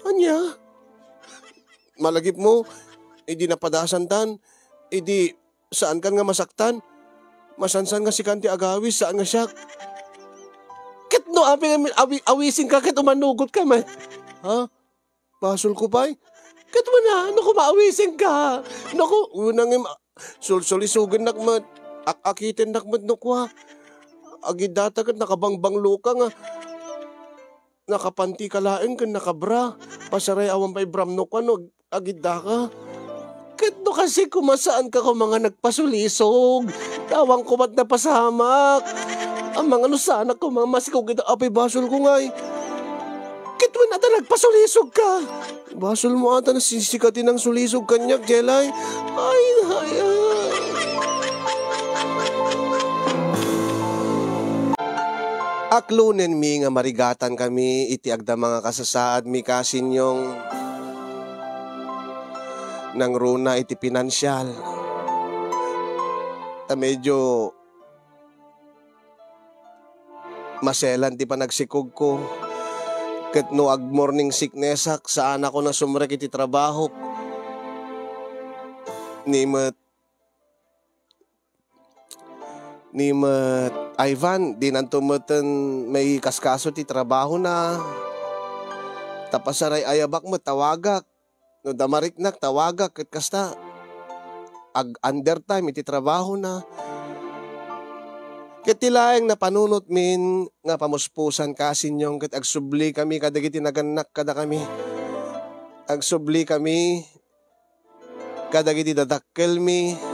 Ania? Malagipmo, idi napadasantan, idi saankan nga masaktan. Masansan nga sikan ti agawis, saan nga siak. Ket no apay nga awi-, awisenka ket umanugotka met. Ha? Basolko pay? Ket wen a, no koma awisenka. No ko-, una ngem, sulsulisogennak met. Ak-akitennak met no kua. Agidata ket nakabangbangloka nga nakapantika laeng ken nakabra. Pasaray awan pay bram no kua no ag-, agiddaka. Ket no kasi koma saanka koma nga nagpasulisog, awan koma ti napasamak. Amangan no saanak koma masikog ita, apay basolko ngay. Ket wen ata nagpasulisogka. Basolmo ata nasisika ti nangsulisog kaniak, Jelay. Ay, ay, ay. Aklonenmi nga marigatankami iti agdama nga kasasaadmi, Kasinyong, nangruna iti pinansial. Ta medyo maselan ti panagsikogko. Ket no ag-morning sicknessak, saanakon a sumrek iti trabahok. Ni met, ni met Ivan, dinanto meten maikaskaso ti trabahona. Ta pasaray ayabak met, tawagak. No da mariknak, tawagak ket kasta, ag-undertime iti trabahona. Ket ti laeng napanunotmin nga pamuspusan, Kasinyong, ket agsublikami kadagiti nagannak kadakami. Agsublikami kadagiti dadakkelmi.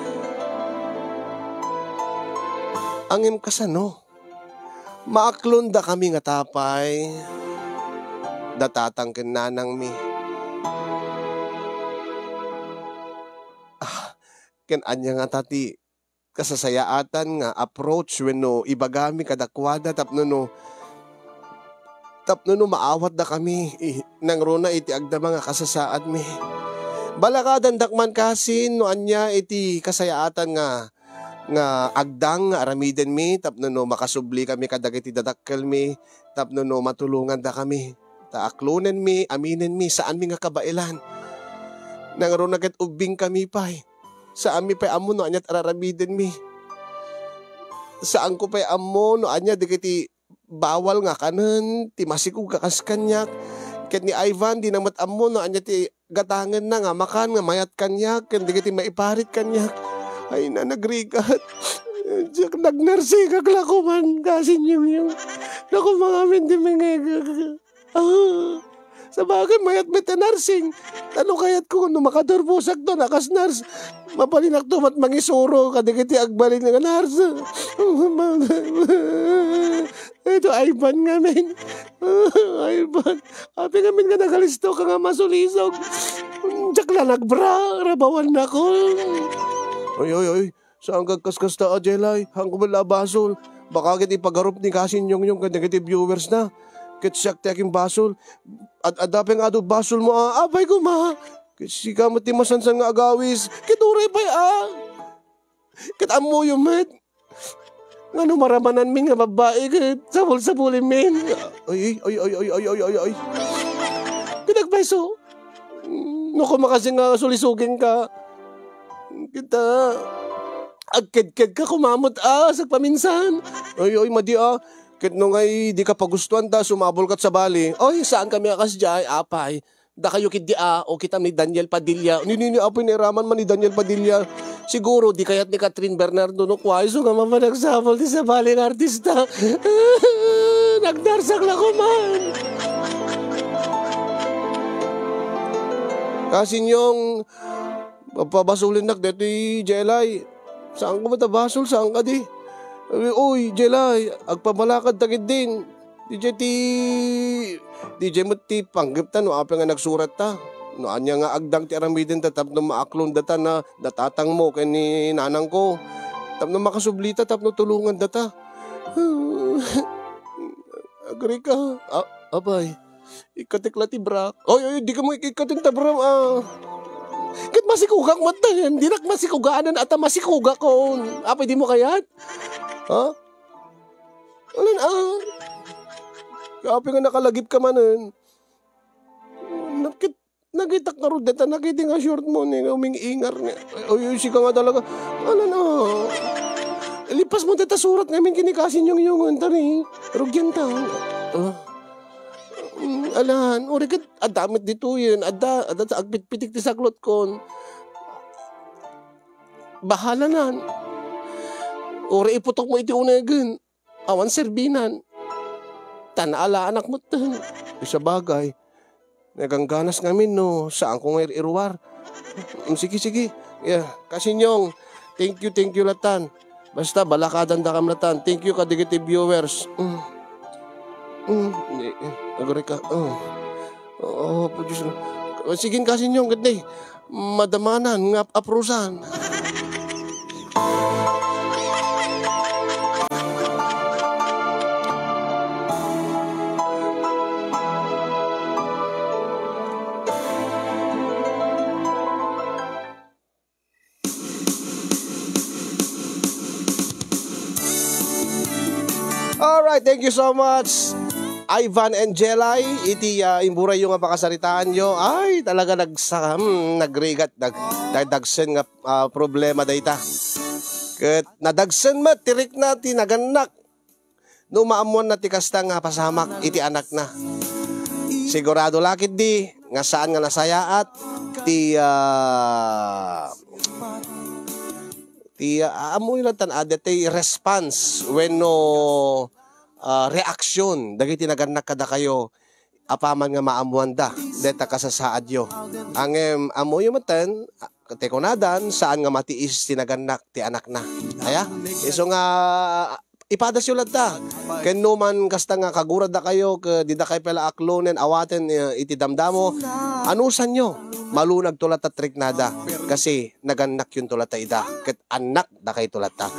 Ngem kasano? Maaklondakami ngata pay da tatang ken nanangmi. Ah, ken ania ngata ti kasasayaatan nga approach wenno ibagami kadakuada tapno no, tapno no maawatdakami, i-, nangruna iti agdama nga kasasaadmi? Balakadandak man, Kasin, no ania iti kasayaatan nga nga agdang nga aramidenmi tapno no makasublikami kadagiti dadakkelmi, tapno no matulongandakami. Ta aklonenmi, aminenmi, saanmi nga kabaelan. Nangruna ket ubbingkami pay. Saanmi pay ammo no ania ti araramidenmi. Saanko pay ammo no ania dagiti bawal nga kanen ti masikog a kas kaniak. Ket ni Ivan, dina met ammo no ania ti gatangenna nga makan nga mayat kaniak ken dagiti maiparit kaniak. Ay na, nagrigat. Diak, nagnarsingak la koman, Kasinyong. Naku, mangamin ti mangegek. Ah. Sabagay, mayat met a nursing. Ano kayat ko no makaturposakto a kas nurse? Mabalinakto met mangisuro kadagiti agbalin nga nurse. Ito, Ivan ngamin. Ivan, apay ngamin nga nagalistoka nga masulisog? Diak la nagbra, rabawannakon. Oy, oy, oy. Saan kagkaskasta a, Jelay? Haanko met la a basol. Baka ket ipagarup ni Kasin Yongyong kadagiti viewers na. Ket siak ti akin basol. Ad-, adda pay nga adu basol mo, a? Apay koma. Ket sika met ti masansan nga agawis. Ket uray pay, a? Ket ammoyo met. Ngano maramananmin nga babbai ket sabol-sabolenmin? Ay, ay, ay, ay, ay, ay, ay, ay, ay. Ket agpayso, no, kumakasi nga sulisogingka, ket, a, agkedkedka koma met, a, sagpaminsan. Ay, ay, madi, a. Ket no ngay dika pagustuan ta, sumabolkat sabali. Oy, saankami a kasdiay, apay. Dakayo ketdi a, o kitam ni Daniel Padilla. Ni, ni, ni, apay, nairaman man ni Daniel Padilla. Siguro, di kayat ni Catherine Bernardo no kua, isu nga mapanagsabol ti sabali nga artista. Nagdarsak la koman. Kasin Yong, papabasolennak detoy Jelay. Saan ko met a basol, saan kadi? Uy, Jelay, agpabalakad ta ketdin. D J ti, D J met ti panggepta no apay nga nagsuratta. No ania nga agdang ti aramidenta tapno maaklondata na natatangmo ken ni nanangko. Tapno makasublita tapno tulongandata. Agrika. A-, apay. Ikkatek la ti brak. Oy, oy, dika mo ik-, ikkaten ta brak, a. Ket masikugak met ten. Dinak masikugaan, ata masikugakon. Apay, dimo kayat? Ha? Alan, a. Apay nga nakalagipka manen. Nakit-, nakitak ngarud deta, nakiti nga short mo ni nga uming-ingar nga. Oy, oy, sika nga talaga. Alan, a. Lipas mo deta surat ngamin ken ni Kasin Yongyongen, tari. Rugianta. A. Mm, alan, uray ket adda met ditoyen, adda, adda ta agpitpitik ti saklotkon. Bahalanan. Uray iputokmo iti unegen. Awan serbinan. Ta naalaanak metten. Sabagay, nagangganas ngamin no saanko nga ir-iruar. Mm, sige, sige. Yeah, Kasin Yong, thank you, thank you latan. Basta, balakadandakam latan. Thank you kadagiti viewers. Mm. Mm, ni, eh, agrika. Oh. Oo, producer. Sige, Kasin Yong, ket ni, madamanan nga ap-, aprusan. Alright, thank you so much, Ivan and Jelay, iti, ah, imburayyo nga pakasaritaanyo. Ay, talaga nagsa-, hmm, nagrigat, nag-, nagdagsen nga, ah, problema dayta. Ket nadagsen met ti rikna ti nagannak no maammoanna ti kasta nga pasamak iti anakna. Sigurado la ketdi nga saan nga nasayaat ti, ah, ti, ah, ammoyo latan, ah, daytoy response wenno, ah, reaksyon dagiti nagannak kadakayo apaman nga maammoanda dayta kasasaadyo. Ngem ammoyo metten, ah, ti kunadan, saan nga matiis ti nagannak ti anakna. Aya? Isu nga ipadasyo latta. Ken no man kasta nga kaguradakayo, ket didakayo pay la aklonen, awaten, eh, iti damdamo, anusanyo, malunagto latta ti riknada, kasi nagannakyonto latta ida, ket annakdakayto latta.